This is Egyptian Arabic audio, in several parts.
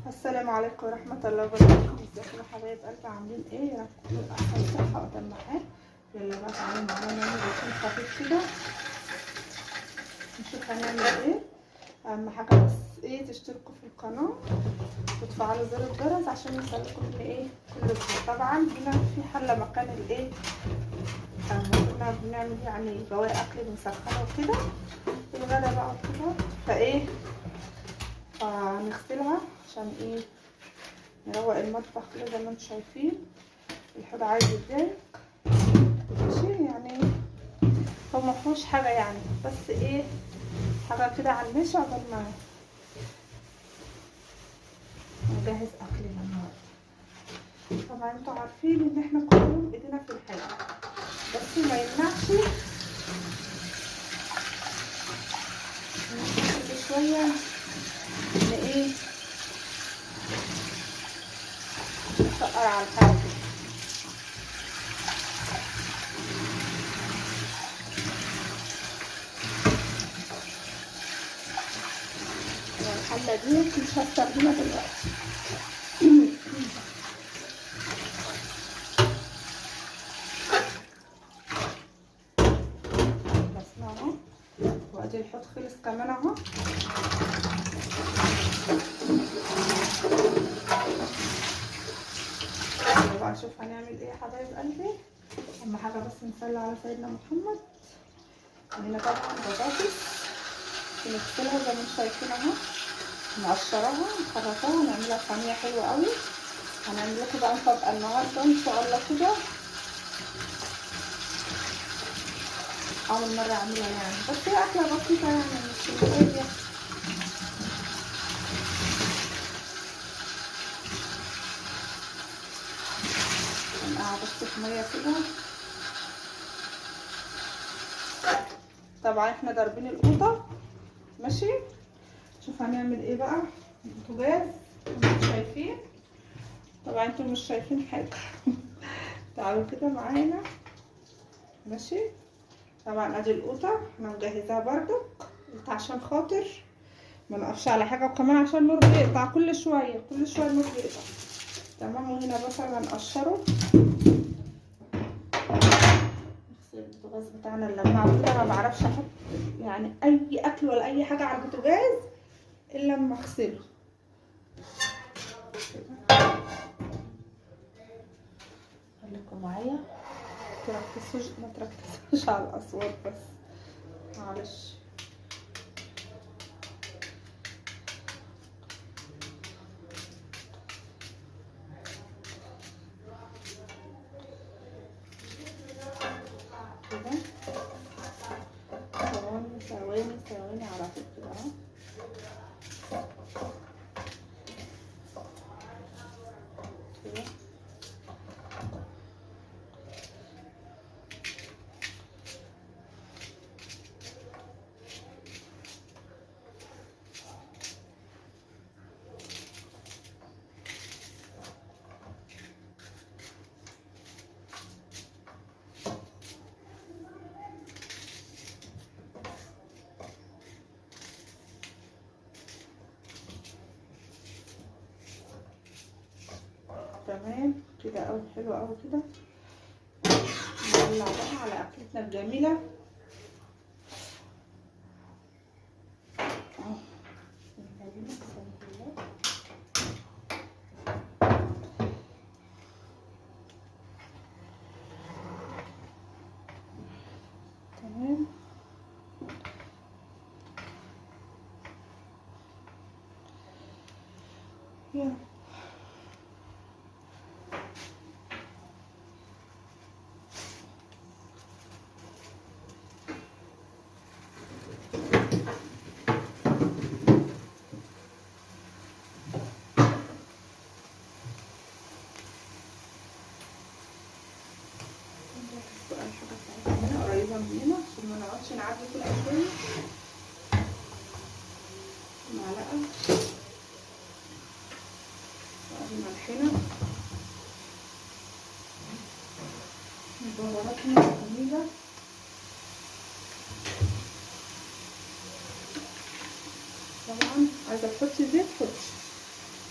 السلام عليكم ورحمة الله وبركاته. ازيكم يا حبايب قلبي، عاملين ايه؟ يا رب تكونوا بأحسن صحة وأتم حال. يلا بقى تعالوا معانا نعمل روتين خفيف كده، نشوف هنعمل ايه. اهم حاجة بس ايه، تشتركوا في القناة وتفعلوا زر الجرس عشان يوصلكم ايه كل جديد. طبعا هنا في حلة مكان الايه كنا بنعمل يعني بواقي اكل بنسخنه وكده الغدا بقى وكده، فايه فنغسلها عشان ايه نروق المطبخ كده زي ما انتم شايفين. الحوض عايز يتضايق ماشي، يعني هو ما فيهوش حاجة يعني، بس ايه حاجة كده على المشي عقبال ما نجهز اكلنا النهارده. طبعا انتوا عارفين ان احنا كل يوم ايدينا في الحاجة، بس ما يمنعش كل شوية ان ايه نفقر على الحاجة كده. الحلة دي مش هستخدمها دلوقتي. خلصنا اهو، وادي الحوض خلص كمان اهو. يلا بقى نشوف هنعمل ايه يا حبايب قلبي. اهم حاجة بس نصلي على سيدنا محمد. هنا طبعا بطاطس بنغسلها زي ما انتم شايفين اهو، نقشرها نخرطها ونعملها صينية حلوة قوي. هنعمل لكم بقى مفاجاة النهارده ان شاء الله كده، اول مرة اعملها يعني، بس هي اكله بسيطة يعني مش غالية. هنقع بس في مية كده. طبعا احنا ضاربين القوطه ماشي. شوف هنعمل ايه بقى. البوتاجاز انتوا شايفين، طبعا انتوا مش شايفين حاجة. تعالوا كده معانا ماشي. طبعا ادي القوطه احنا مجهزاها بردك عشان خاطر ما نقفش على حاجة، وكمان عشان النور بيقطع كل شوية كل شوية النور بيقطع. تمام. وهنا بصل هنقشره، نغسل البوتاجاز بتاعنا اللماعه كده. ما بعرفش احط يعني اي اكل ولا اي حاجة على البوتاجاز الا لما اغسله. خليكم معايا، ما تركزوش على الاصوات بس معلش. كده ثواني ثواني ثواني على طول كده اهو. كده تمام كده قوي، حلو قوي كده. نولع بقى على اكلتنا الجميلة اهو. تمام. يلا بقى الحاجة بتاعتنا هنا قريبة مننا عشان ما نقعدش نعدي كل شوية. معلقة وادي ملحنا بهاراتنا الجميلة. طبعا عايزة تحطي زيت حطي،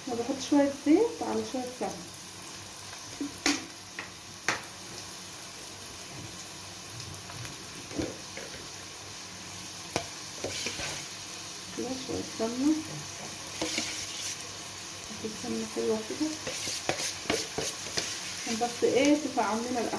ما فبحط شوية زيت على شوية سمنه. كده شوية سمنه، سمنه حلوة كده عشان بس ايه تطعم لنا الاكل.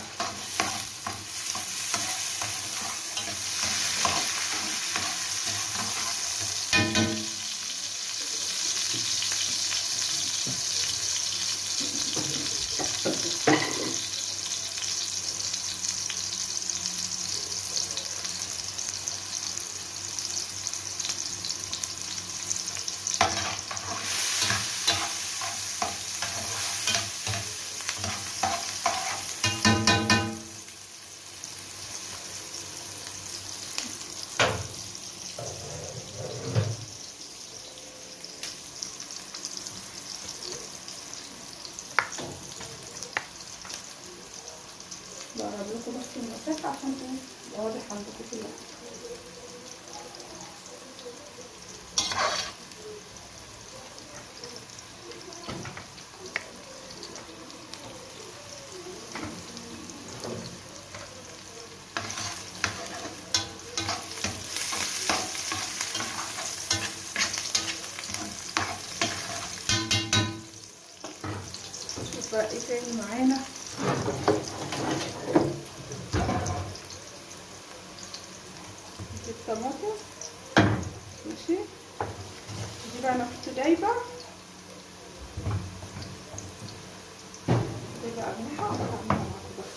بقرب لكم بس المسافة عشان ايه يبقى واضح عندكم في الاكل. شوف بقى ايه تاني معانا. الطماطم ماشي، دي بقى انا كنت جايبه اجنحة وهعملها معاكم بقى.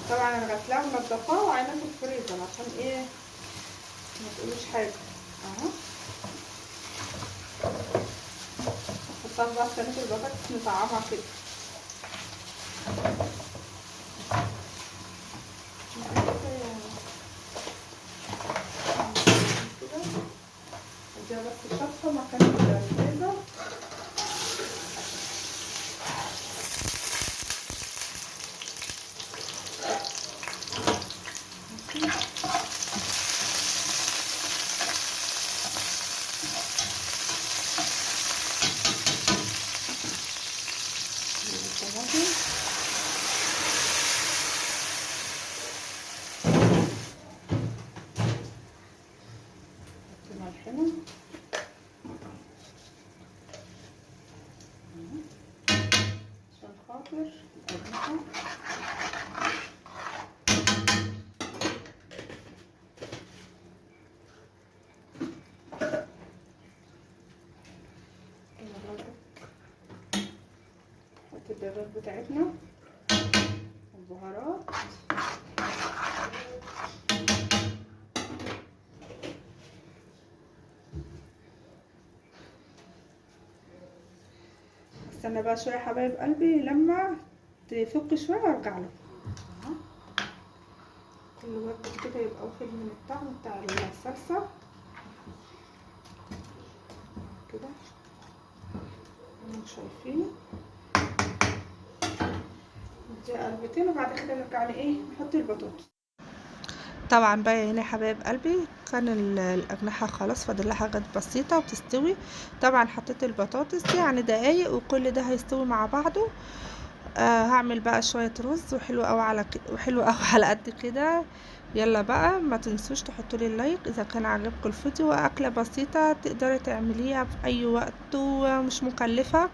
طبعا انا غسلاها ومنضفاها وعيناها في الفريزر عشان ايه ما تقولوش حاجة. اهو احطها بقى في صينية البطاطس نطعمها كده. اديها بس شطفه مكان الفريزر. ملحنا عشان خاطر الأجنحة. نحط الدجاج بتاعتنا والبهارات. استنى بقى شوية حبايب قلبي لما تفك شوية وارجع لكم. كل وقت كده يبقى واخد من الطعم بتاع الصلصه كده، شايفين. نديها قلبتين وبعد كده نرجع لايه نحط البطاطس. طبعا بقى هنا يا حبايب قلبي كان الاجنحة خلاص فاضل لها حاجات بسيطة وبتستوي. طبعا حطيت البطاطس يعني دقايق وكل ده هيستوي مع بعضه. هعمل بقى شوية رز وحلو قوي على وحلو قوي على قد كده. يلا بقى ما تنسوش تحطوا لي ال like اذا كان عجبكم الفيديو. اكله بسيطة تقدري تعمليها في اي وقت ومش مكلفة،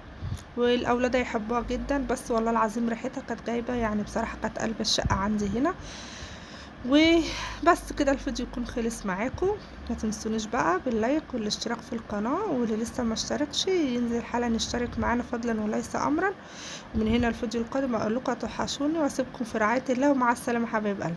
والاولاد هيحبوها جدا. بس والله العظيم ريحتها كانت جايبه، يعني بصراحة كانت قلب الشقة عندي هنا. وبس كده الفيديو يكون خلص معاكم. ما تنسونيش بقى بال like والاشتراك في القناة، واللي لسه ما اشتركش ينزل حالا يشترك معانا فضلا وليس امرا. ومن هنا الفيديو القادم اقول لكم هتوحشوني واسيبكم في رعاية الله، ومع السلامة حبايب قلبي.